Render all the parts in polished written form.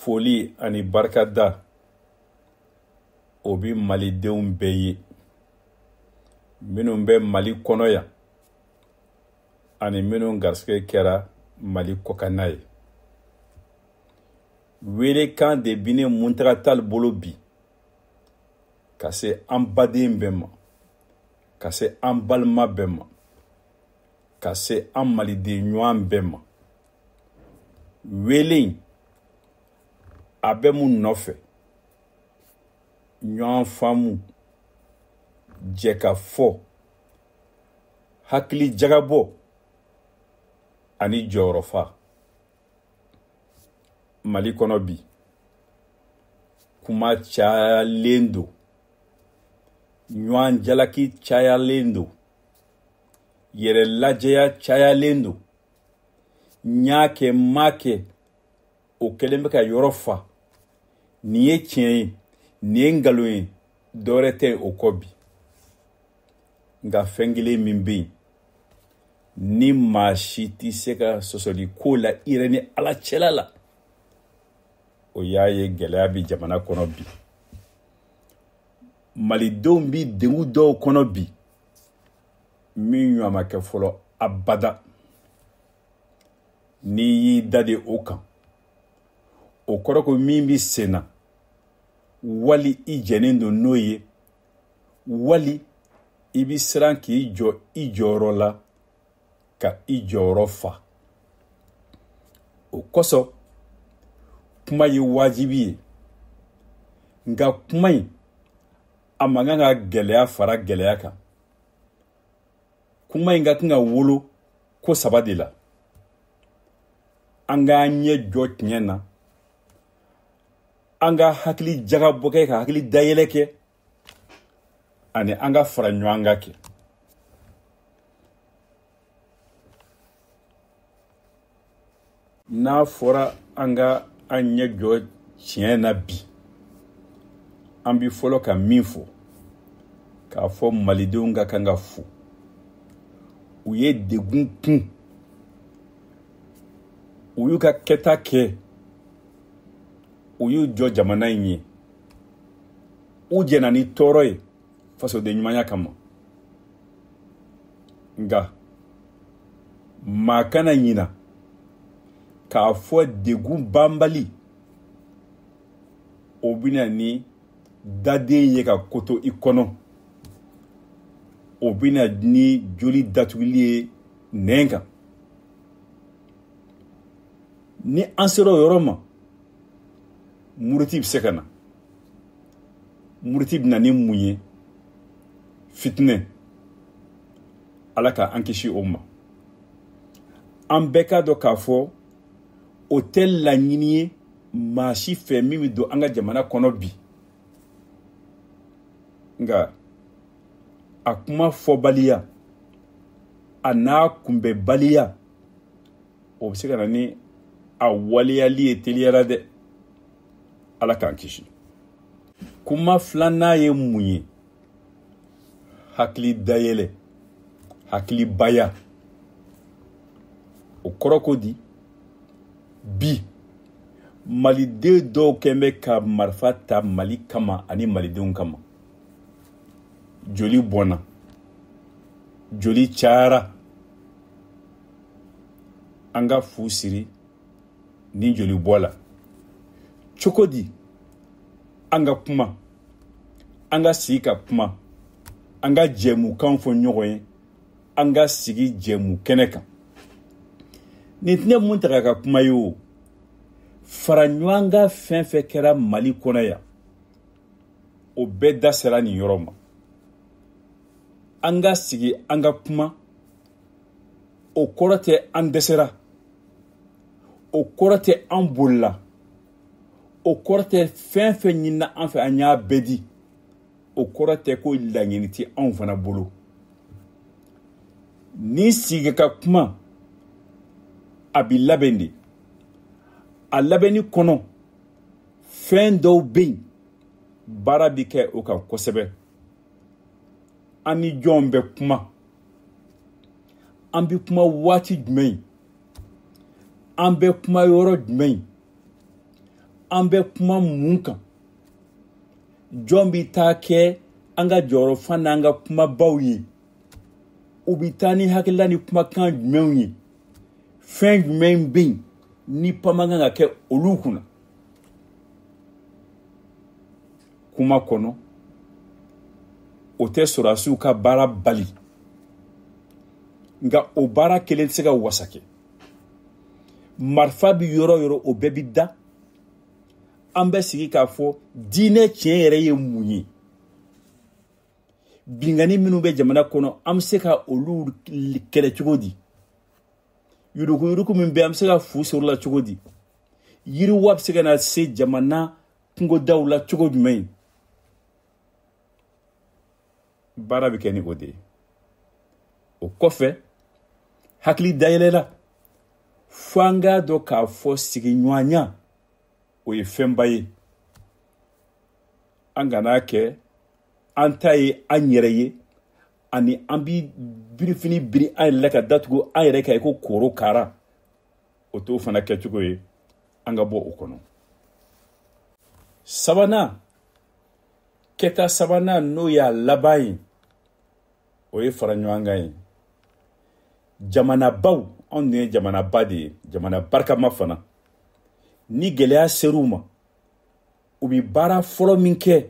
Foli ani barikada o bi malidenw bɛɛ ye minnu bɛ Mali kɔnɔ yan ani minnu garisɛgɛ kɛra Mali kɔkanna ye. Welekan de bi ne Muntaga Tall bolo bi ka se an baden bɛɛ ma, ka se an balima bɛɛ ma, ka se an maliden ɲuman bɛɛ ma. Wele in a bɛ mun nɔfɛ? Ɲɔgɔn faamu, jɛ ka fɔ, hakili jagabɔ ani jɔyɔrɔfa. Mali kɔnɔ bi kuma cayalen don, ɲɔgɔn jalaki cayalen don, yɛrɛ lajɛya cayalen don, n y'a kɛ n m'a kɛ o kɛlen bɛ ka yɔrɔ fa. Nin ye tiɲɛ ye, nin ye nkalon ye, dɔwɛrɛ tɛ o kɔ bi. Nka fɛn kelen min bɛ yen ni maa si tɛ se ka sɔsɔli ko la i yɛrɛ ni Ala cɛla la, o y'a ye gɛlɛya bɛ jamana kɔnɔ bi. Malidenw bi degun dɔw kɔnɔ bi min ɲɔgɔn ma kɛ fɔlɔ abada. N'i y'i da de o kan, o kɔrɔ ko min bɛ sen na, wali i jɛnnen don n'o ye, wali i bɛ siran k'i jɔ i jɔyɔrɔ la ka i jɔyɔrɔ fa. O kosɔn kuma ye wajibi ye, nka kuma in a man kan ka gɛlɛya fara gɛlɛya kan. Kuma in ka kan ka wolo ko saba de la. An k'an ɲɛ jɔ tiɲɛ na, an ka hakili jagabɔ kɛ, ka hakili dayɛlɛ kɛ, ani an ka fara ɲɔgɔn kan kɛ. N'a fɔra an ka an ɲɛ jɔ tiɲɛ na bi, an bi fɔlɔ ka min fɔ, k'a fɔ malidenw ka kan ka fo. U ye degun kun, u y'u ka kɛta kɛ, u y'u jɔ jamana in ye, u jɛna ni tɔɔrɔ ye fasoden ɲumanya kama. Nka maa kana ɲina k'a fɔ degun banbali o bɛna ni daden ye ka koto i kɔnɔ, o bɛna ni joli datuguli ye nɛn kan. Ni an sera o yɔrɔ ma, muruti bɛ se ka na. Muruti bɛ na ni mun ye? Fitinɛ. Ala ka an kisi o ma. An bɛɛ k'a dɔn k'a fɔ o tɛ laɲini ye maa si fɛ min bɛ don an ka jamana kɔnɔ bi. Nka a kuma fɔbaliya a n'a kunbɛbaliya, o bɛ se ka na ni a waleyali ye teliyara dɛ. Ala k'an kisi. Kuma filanan ye mun ye? Hakili dayɛlɛ, hakilibaya. O kɔrɔ ko di? Bi maliden dɔw kɛn bɛ ka marifa ta Mali kama ani malidenw kama. Joli bɔnna, joli cayara. An ka fu siri ni joli bɔ la. Cogo di an ka kuma, an ka sigi ka kuma, an ka jɛmukan fɔ ɲɔgɔn ye, an ka sigi jɛmu kɛnɛ kan. Nin tɛ ne Muntaga ka kuma ye o. Fara ɲɔgɔn kan fɛn fɛn kɛra Mali kɔnɔ yan, o bɛɛ da sera nin yɔrɔ ma. An ka sigi an ka kuma, o kɔrɔ tɛ an dɛsɛra, o kɔrɔ tɛ an bolila, o kɔrɔ tɛ fɛn fɛn ɲinina an fɛ an y'a bɛɛ di, o kɔrɔ tɛ ko laɲini tɛ anw fana bolo. Ni sigi ka kuma, a bi labɛn de. A labɛnni kɔnɔ fɛn dɔw bɛ yen, baara bi kɛ o kan kosɛbɛ. An ni jɔn bɛ kuma, an bɛ kuma waati jumɛn, an bɛ kuma yɔrɔ jumɛn, An bɛ kuma mun kan? Jɔn bɛ taa kɛ an ka jɔyɔrɔfa n'an ka kumabaw ye? U bɛ taa ni hakilila ni kumakan jumɛnw ye? Fɛn jumɛn bɛ yen ni pan man kan ka kɛ olu kunna? Kuma kɔnɔ, o tɛ sɔrɔdasiw ka baara bali, nka o baara kelen tɛ se ka wasa kɛ. Marifa bɛ yɔrɔ o yɔrɔ, o bɛɛ bɛ da. An bɛ sigi k'a fɔ diinɛ tiɲɛ yɛrɛ ye mun ye. Binkanni minnu bɛ jamana kɔnɔ, an bɛ se ka olu kɛlɛ cogo di? Yuruguyurugu min bɛ, an bɛ se ka fu sɔrɔ la cogo di? Yiriwa bɛ se ka na se jamana kungodaw la cogo jumɛn? Baara bɛ kɛ ni o de ye. O kɔfɛ, hakili dayɛlɛla fo an k'a dɔn k'a fɔ sigiɲɔgɔnya o ye fɛnba ye. An kan'a kɛ an ta ye an yɛrɛ ye, ani an bi birifini biri an yɛrɛ la ka datugu an yɛrɛ kan i ko korokara. O t'o fana kɛcogo ye. An ka bɔ o kɔnɔ. Sabanan, kɛta sabanan n'o y'a laban ye, o ye fara ɲɔgɔn kan ye. Jamanabaw, anw dun ye jamanaba de ye, jamana barikama fana. Ni gɛlɛya ser'u ma, u bɛ baara fɔlɔ min kɛ,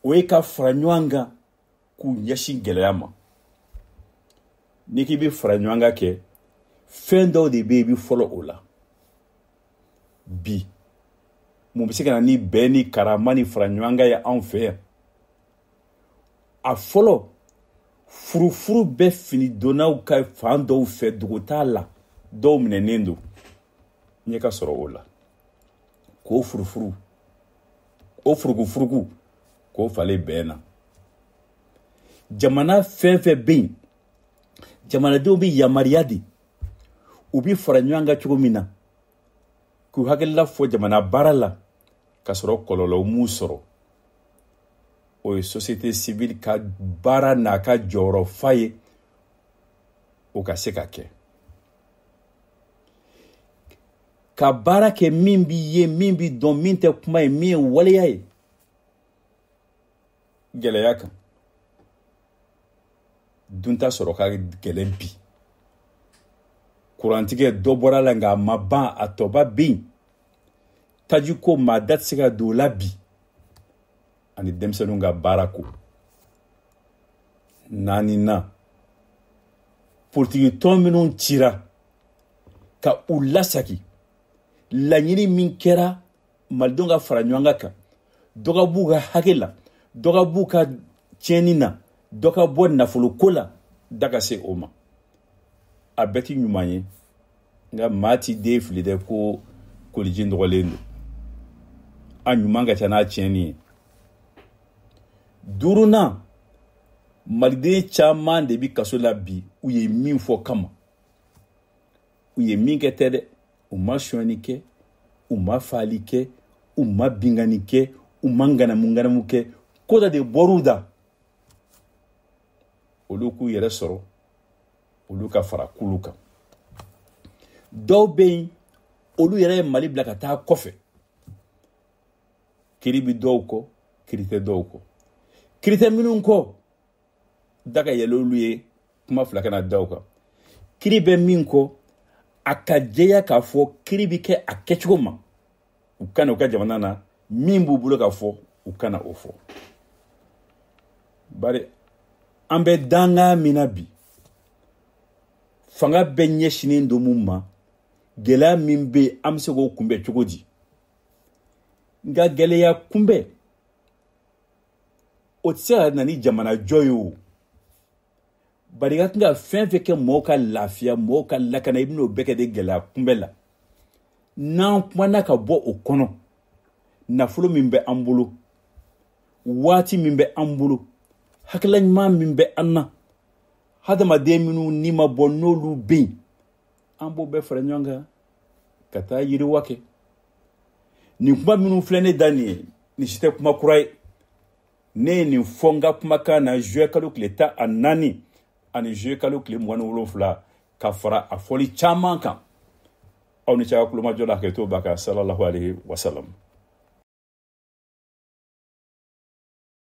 o ye ka fara ɲɔgɔn kan k'u ɲɛsin gɛlɛya ma. N'i k'i bɛ fara ɲɔgɔn kan kɛ, fɛn dɔw de bɛ yen i bɛ fɔlɔ o la. Bi, mun bɛ se ka na ni bɛn ni karama ni fara ɲɔgɔn kan ye anw fɛ yan? A fɔlɔ, furufuru bɛ finidonnaw ka fan dɔw fɛ, dogo t'a la, dɔw minɛnen don. Ɲɛ ka sɔrɔ o la. K'o furufuru, o furukufuruku, k'o falen bɛn na. Jamana fɛn fɛn bɛ yen, jamanadenw bɛ yamaruya di, u bɛ fara ɲɔgɔn kan cogo min na, k'u hakilila fɔ jamana baara la, k'a sɔrɔ kɔlɔlɔ m'u sɔrɔ. O ye société civile ka baara n'a ka jɔyɔrɔfa ye, o ka se ka kɛ. Ka baara kɛ min b'i ye, min b'i dɔn, min tɛ kuma ye, min ye waleya ye. Gɛlɛya kan, dunta sɔrɔ ka gɛlɛn bi. Kurantigɛ dɔ bɔra la, nka a ma ban, a tɔba bɛ yen. Tajiko maa da tɛ se ka don o la bi, ani denmisɛnninw ka baara ko. Naaninan, politiki tɔn minnu cira ka u lasagi, laɲini min kɛra malidenw ka fara ɲɔgɔn kan, dɔ ka b'u ka hakɛ la, dɔ ka b'u ka tiɲɛni na, dɔ ka bɔ nafoloko la, da ka se o ma. A bɛɛ ti ɲuman ye, nka maa ti den fili dɛ ko koliji nɔgɔlen don. A ɲuman ka ca n'a tiɲɛni ye. Duurunan, maliden caman de bi kaso la bi, u ye min fɔ kama. U ye min kɛ tɛ dɛ, u ma sonyani kɛ, u ma faali kɛ, u ma binkanni kɛ, u ma ŋanamu ŋanamu kɛ, ko dɔ de bɔr'u da. Olu k'u yɛrɛ sɔrɔ, olu ka fara kulu kan. Dɔw bɛ yen, olu yɛrɛ ye Mali bila ka taa kɔfɛ. Kiri bi dɔw kɔ, kiri tɛ dɔw kɔ. Kiri tɛ minnu kɔ, da ka yɛlɛ olu ye, kuma fila kana da o kan. Kiri bɛ min kɔ, a ka jɛya k'a fɔ kiri bi kɛ a kɛcogo ma. U kana u ka jamana na, min b'u bolo k'a fɔ, u kana o fɔ. Bari an bɛ dangan min na bi, fanga bɛɛ ɲɛsinnen don mun ma, gɛlɛya min bɛ yen, an bɛ se k'o kunbɛn cogo di? Nka gɛlɛya kunbɛn, o tɛ se ka na ni jamana jɔ ye o. Bari i ka kan ka fɛn fɛn kɛ mɔgɔw ka lafiya, mɔgɔw ka lakana, i bɛn'o bɛɛ kɛ de gɛlɛya kunbɛn la. N'an kumana ka bɔ o kɔnɔ, nafolo min bɛ an bolo, waati min bɛ an bolo, hakilila ɲuman min bɛ an na, hadamaden minnu ni ma bɔ n'olu bɛ yen, an b'o bɛɛ fara ɲɔgɔn kan ka taa yiriwa kɛ. Nin kuma minnu filɛ ne da nin ye, nin si tɛ kuma kura ye. Ne ye nin fɔ n ka kumakan na juillet kalo tile 14 ani juillet kalo tile 27 ka fara a fɔli caman kan. Aw ni ce aw kulomajɔ la. Hakɛto b'a kan. Sallallahu alaihi wasallam.